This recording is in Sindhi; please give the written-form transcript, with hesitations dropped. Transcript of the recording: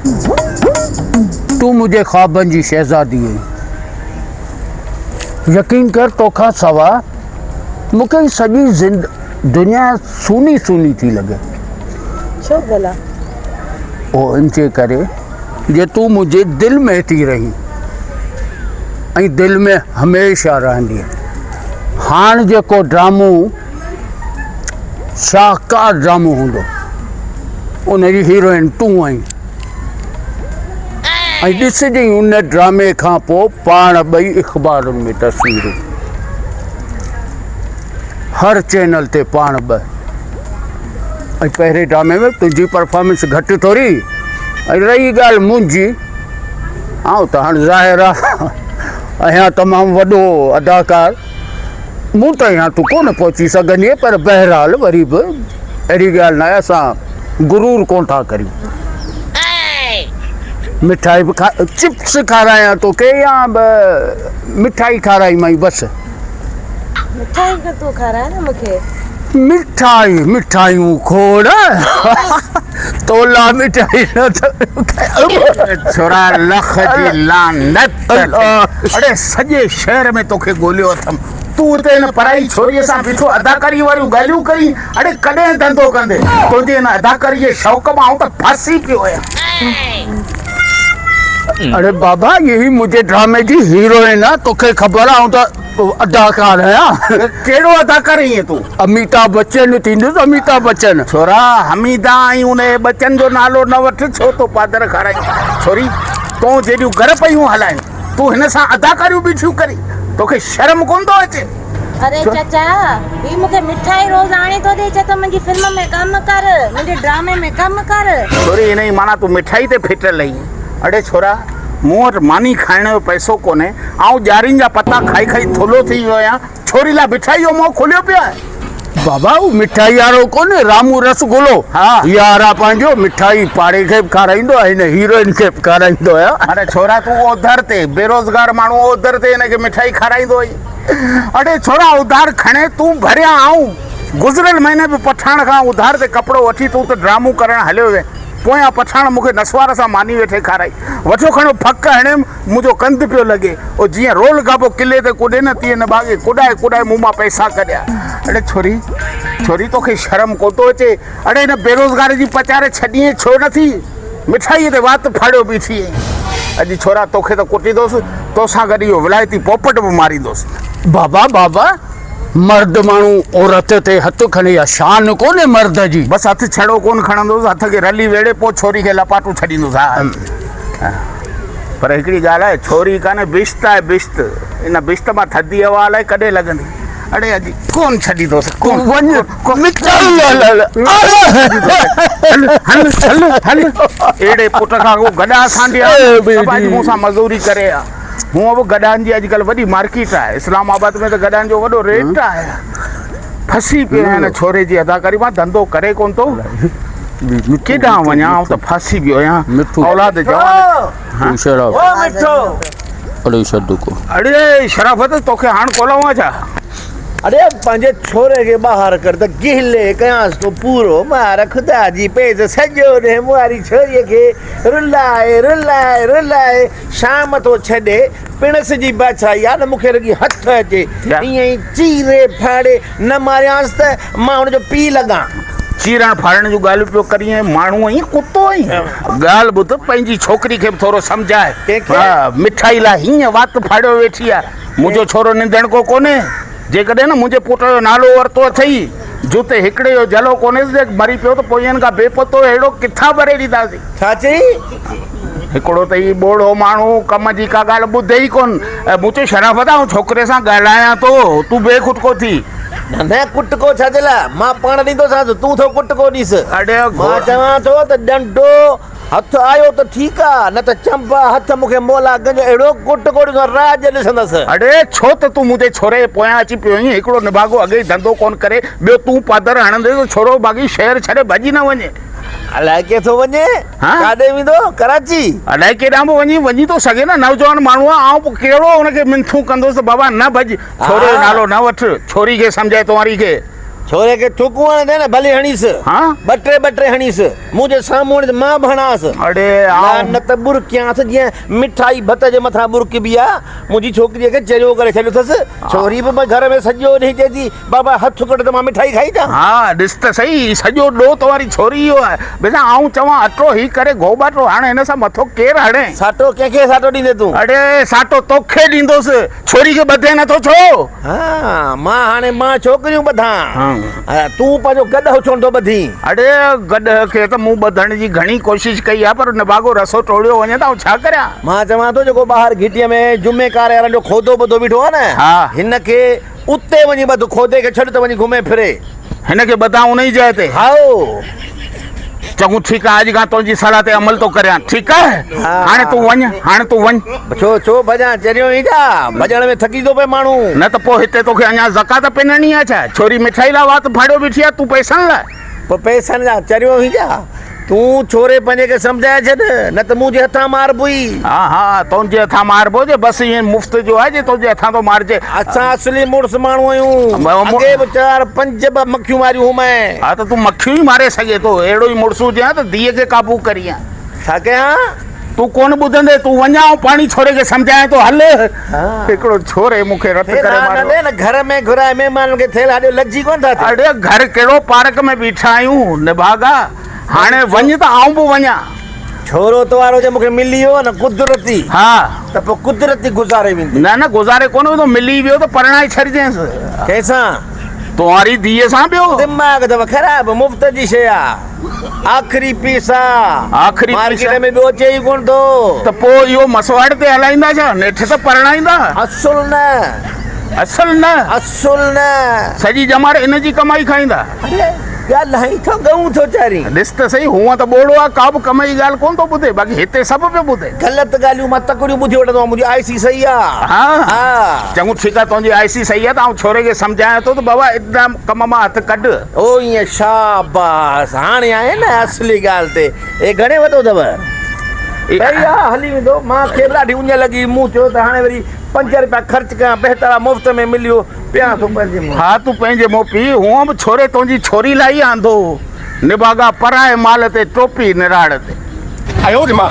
تون منهنجي خوابن جي شهزادي آهين. يقين ڪر توکان سوا مون کي سڄي زند دنيا سوني سوني ٿي لڳي. ڇو ڀلا؟ او ان جي ڪري جو تون منهنجي دل ۾ ٿي رهين ۽ دل ۾ هميشه رهندين. هاڻ جيڪو ڊرامو شاهڪار ڊرامو هوندو ان جي هيروئن تون آهين ۽ ڏسجئين ان ڊرامي کان پوء پاڻ ٻئي اخبارن ۾ تصويرون هر چينل تي پاڻ ٻه ۽ پهرين ڊرامي ۾ تنهنجي پرفارمنس گهٽ ٿوري ۽ رهي ڳالهه منهنجي آئون ته هاڻ ظاهر آهي آهيان تمام وڏو اداڪار مون تائين هاڻ تون ڪونه پهچي سگهندينء پر بهرحال وري به اهڙي ڳالهه ناهي اسان غرور ڪونه ٿا ڪريون. مٺائي به چپس کارايان توکي يا مٺائي کارائيمائين بس. مٺائي به تون کاراء نه مون کي. مٺائي مٺايون کوڙ تولا مٺائي نه ڇورا لک جي لعنت اٿئي اڙي سڄي شهر ۾ توکي ڳوليو اٿم تون اتي هن پرائي ڇوريء سان بيٺو اداڪاري واريون ڳالهيون ڪرين اڙي ڪڏهن ڌنڌو ڪندين تنهنجي هن اداڪاري جي شوق مان آئون ته ڦاسي پيو آهيان. اڙي بابا هي منهنجي ڊرامي جي هيروئن آ توکي خبر آ آئون ته اداڪار آهيان. ڪهڙو اداڪار آهين تون؟ اميتاڀ بچن ٿيندس اميتاڀ بچن. ڇورا حميده ۽ ان جي ٻچن جو نالو نه وٺ ڇو ٿو پادر کارائين. ڇوري تون جيڏيون گهر پيون هلائين تون هن سان اداڪاريون بيٺيون ڪرين توکي شرم ڪونه ٿو اچي. اري چچا هي مون کي مٺائي روز آڻي ٿو ڏي چي ٿو منهنجي فلم ۾ ڪم ڪر منهنجي ڊرامي ۾ ڪم ڪر. ڇوري هن جي معنيٰ تون مٺائي تي ڦٽل آهين. اڙي ڇورا مون وٽ ماني کائڻ جو پئسو ڪونهي، آئون ڄارين جا پتا کائي کائي ٿلهو ٿي ويو آهيان، ڇوري لاء مٺائي جو منهن کليو پيو آهي. بابا هو مٺائي وارو ڪونهي رامو رس گلو يار آ پنهنجو، مٺائي پاڙي کي به کارائيندو آهي هن هيروئن کي به کارائيندو آهي. اڙي ڇورا تون اوڌر تي بيروزگار ماڻهو اوڌر تي هن کي مٺائي کارائيندو آهين. اڙي ڇورا اڌار کڻي تون ڀريان آئون گذريل مهيني به پٺاڻ کان اڌار تي ڪپڙو وٺي تون ته ڊرامو ڪرڻ هليو وئين. پويان پٺاڻ مون کي نسوار سان ماني ويٺي کارائي. وٺيو کڻيو ڦڪ هڻيم، منهنجو ڪنڌ پيو لڳي. او جيئن رول گابو قلعي تي ڪڏي نه تيئن نڀاڳي ڪڏائي ڪڏائي مون مان پئسا ڪڍيا. اڙي ڇوري، ڇوري توکي شرم ڪونه ٿو اچي؟ اڙي هن بيروزگاري جي پچاري ڇڏيئين ڇو نه ٿي؟ مٺائيء تي وات ڦاڙيو بيٺي آهين. اڄ ڇورا توکي ته ڪٽيندوس، توسان گڏ اهو ولايتي پوپٽ به ماريندوس. بابا، بابا! مرد ماڻهو عورت تي هٿ کڻي اها شان ڪونهي مرد جي. بس هٿ ڇڙو ڪونه کڻندوس، هٿ کي رلي ويڙهي پوء ڇوري کي لپاٽون ڇڏيندوس. ها پر هڪڙي ڳالهه آهي، ڇوري ڪانهي بشت آهي بشت. ان بشت مان ٿڌي هوا الائي ڪڏهن لڳندي. اڙي اڄ ڪونه ڇڏيندوس ڪونه. وڃ هل هل هل هل اهڙي پٽ کان ڪو گڏا سانڍيا ته به اڄ مون سان مزوري ڪري ها. هونء به گڏهن جي اڄڪلهه وڏي مارڪيٽ آهي. اسلام آباد ۾ ته گڏهن جو وڏو ريٽ آهي. ڦسي پيو آهيان هن ڇوري جي اداڪاري مان ڌنڌو ڪري ڪونه ٿو. ڪيڏانهن وڃان آئون ته ڦاسي پيو آهيان. اولاد جوان. اڙي شرافت توکي هاڻ ڪولائون ڇا؟ اڙي پنهنجي ڇوري کي ٻاهر ڪڍ ته گهلي ڪيانس ٿو پورو. مار خدا جي پيز سڄو ڏينهن مون واري ڇوريء کي رلائي رلائي رلائي شام ٿو ڇڏي، پڻس جي بادشاهي آ نه مون کي رڳي هٿ اچي، ائين ئي چيري ڦاڙي نه ماريانس ته مان هن جو پيء لڳان. چيرڻ ڦاڙڻ جون ڳالهيون پيو ڪرين ۽ ماڻهو آهين ڪتو آهين. ڳالهه ٻڌ، پنهنجي ڇوڪري کي به ٿورو سمجهاء. ڪنهن کي؟ مٺائي لاء هيئن وات ڦاڙيو ويٺي آ. منهنجو ڇورو نڌڻڪو ڪونهي. جيڪڏهن نه منهنجي پٽ جو نالو ورتو اٿئي، جتي هڪڙي جو جلو ڪونهيس، جي مري پيو ته پوء ائين کان بي پتو اهڙو ڪٿان ڀري ڏينداسين. ڇا چئي؟ هڪڙو ته هي ٻوڙو ماڻهو ڪم جي ڪا ڳالهه ٻڌي ئي ڪونه. مون چيو شرافت آئون ڇوڪري سان ڳالهايان ٿو، تون بي کٽڪو ٿي. نه نه ڪٽڪو ڇا جي لاء؟ مان پاڻ ڏيندوسانس، تون ٿو ڪٽڪو ڏيس. اڙي مان چوان ٿو ته ڏنڊو هٿ آيو ته ٺيڪ آ، نه ته چنبا هٿ مون کي مولا گنج اهڙو ڪٽڪو ڏيندو راڄ ڏسندس. اڙي ڇو ته تون منهنجي ڇوري جي پويان اچي پيو آهين، هڪڙو نڀاڳو اڳي ئي ڌنڌو ڪونه ڪري، ٻيو تون پادر هڻندين ته ڇورو باقي شهر ڇڏي ڀڄي نه وڃي. الائي ڪي ٿو وڃي؟ ڪاڏي ويندو؟ ڪراچي؟ الائي ڪيڏانهن به وڃي، وڃي ٿو سگهي نه، نوجوان ماڻهو آ، آئون پوء ڪهڙو هن کي منٿون ڪندس ته بابا نه ڀڄ، ڇوري جو نالو نه وٺ، ڇوري کي سمجهائي تنواري کي. ڇوري کي ٿڪون هڻندين نه ڀلي هڻيس. ها؟ ٻه ٽي ٻه ٽي هڻيس. منهنجي سامهون هڻيس مان به هڻانس. اڙي آئون. نه ته ٻرڪيانس جيئن مٺائي ڀت جي مٿان ٻرڪبي آ. منهنجي ڇوڪريء کي چريو ڪري ڇڏيو اٿس. ڇوري به گهر ۾ سڄو ڏينهن چئي ٿي بابا هٿ ڪڍ ته مان مٺائي کائي اچان. ها ڏس ته سهي هي سڄو ڏوهه تو واري ڇوري جو آهي. بيسان آئون چوان اٽو هي ڪري گهوٻاٽو هاڻي هن سان مٿو ڪير هڻي. ساٽو ڪنهن کي ساٽو ڏيندين تون؟ اڙي ساٽو توکي ڏيندوس. ڇوري کي ٻڌين نٿو ڇو؟ ها مان هاڻي مان ڇوڪريون ٻڌان. ها تون پنهنجو گڏهه ڇو نٿو ٻڌين؟ اڙي گڏهه کي ته مون ٻڌڻ جي گهڻي ڪوشش ڪئي آهي پر نڀاڳو رسو ٽوڙيو وڃي ته آئون ڇا ڪريان؟ مان چوان ٿو جيڪو ٻاهر گهٽيء ۾ جمعي ڪاري وارن جو کودو ٻڌو بيٺو آهي نه هن کي اتي وڃي ٻڌ کودي کي ڇڏ ته وڃي گهمي ڦري. هن کي ٻڌان انهي جاء تي؟ هائو. چڱو ٺيڪ آهي اڄ کان تنهنجي صلاح تي عمل ٿو ڪريان ٺيڪ آهي هاڻي تون وڃ هاڻي تون وڃ. ڇو ڇو ڀڄان چريو آهين ڇا ڀڄڻ ۾ ٿڪي ٿو پئي ماڻهو. نه ته پوء هتي توکي اڃا زڪوات پنڻي آهي ڇا ڇوري مٺائي لاء وات ڦاڙيو بيٺي آهي تون پئسن لاء. پوء پئسن جا چريو آهين ڇا تون ڇوري پنهنجي کي سمجهائي ڇڏ نه ته منهنجي هٿان ماربوئي. ها ها تنهنجي هٿان ماربو جي بس ائين مفت جو آهي جي تنهنجي هٿان ٿو مارجي. اسان اصلي مڙس ماڻهو آهيون اڳي به چار پنج به مکيون ماريون هومئين. ها ته تون مکيون ئي ماري سگهين ٿو اهڙو ئي مڙس هجين ها ته ڌيء کي قابو ڪرين ها. ڇا ڪيان؟ تون ڪونه ٻڌندين تون وڃ آئون پاڻي ڇوري کي سمجهايان ٿو هل. هڪڙو ڇوري مون کي رت ڪري ٿيلها نه ماريو. ڏي نه گهر ۾ گهرائي مهمانن کي ٿيلها ڏيو لڄي ڪونه ٿا ٿين. اڙي گهر ڪهڙو پارڪ ۾ بيٺا آهيون نڀاڳا هاڻي وڃ ته آئون به وڃان. ڇورو تو وارو جي مون کي ملي ويو نه قدرتي. ها. ته پوء قدرتي گذاري ويندي. نه نه گذاري ڪونه ويندو ملي ويو ته پرڻائي ڇڏجينس. ڪنهن سان؟ تو واري ڌيء سان ٻيو. دماغ اٿو خراب مفت جي شيء آ. آخري پيس آ. آخري پيس آ. مارڪيٽ ۾ ٻيو اچي ئي ڪونه ٿو. ته پوء اهو مسواڙ تي هلائيندا ڇا؟ نيٺ ته پرڻائيندا. اصل نه. اصل نه. اصل نه. سڄي ڄمار ان جي ڪمائي کائيندا. اڙي ڳالهائين ٿو ڳئون ٿو چارين. ڏس ته سهي هونء ته ٻوڙو آ ڪا به ڪم جي ڳالهه ڪونه ٿو ٻڌي باقي هتي سڀ پيو ٻڌي. غلط ڳالهيون مان تڪڙيون ٻڌي وٺندو آهيان منهنجي آء سي صحيح آ. ها ها. چڱو ٺيڪ آ تنهنجي آء سي صحيح آ ته آئون ڇوري کي سمجهايان ٿو ته بابا ان ڪم مان هٿ ڪڍ. او ائين شاباس هاڻي آئين نه اصلي ڳالهه تي. اي گهڻي وتو اٿو؟ صحيح آ هلي ويندو. مان کي به ڏاڍي اڃ لڳي مون چيو ته هاڻي وري پنج رپيا خرچ ڪيان بهتر آ مفت ۾ مليو پيان ٿو پنهنجي منهن. ها تون پنهنجي منهن پي هونء به ڇوري تنهنجي ڇوري لاء ئي آندو هو. نڀاڳا پرائي مال تي ٽوپي نراڙ تي. آيو ري مان.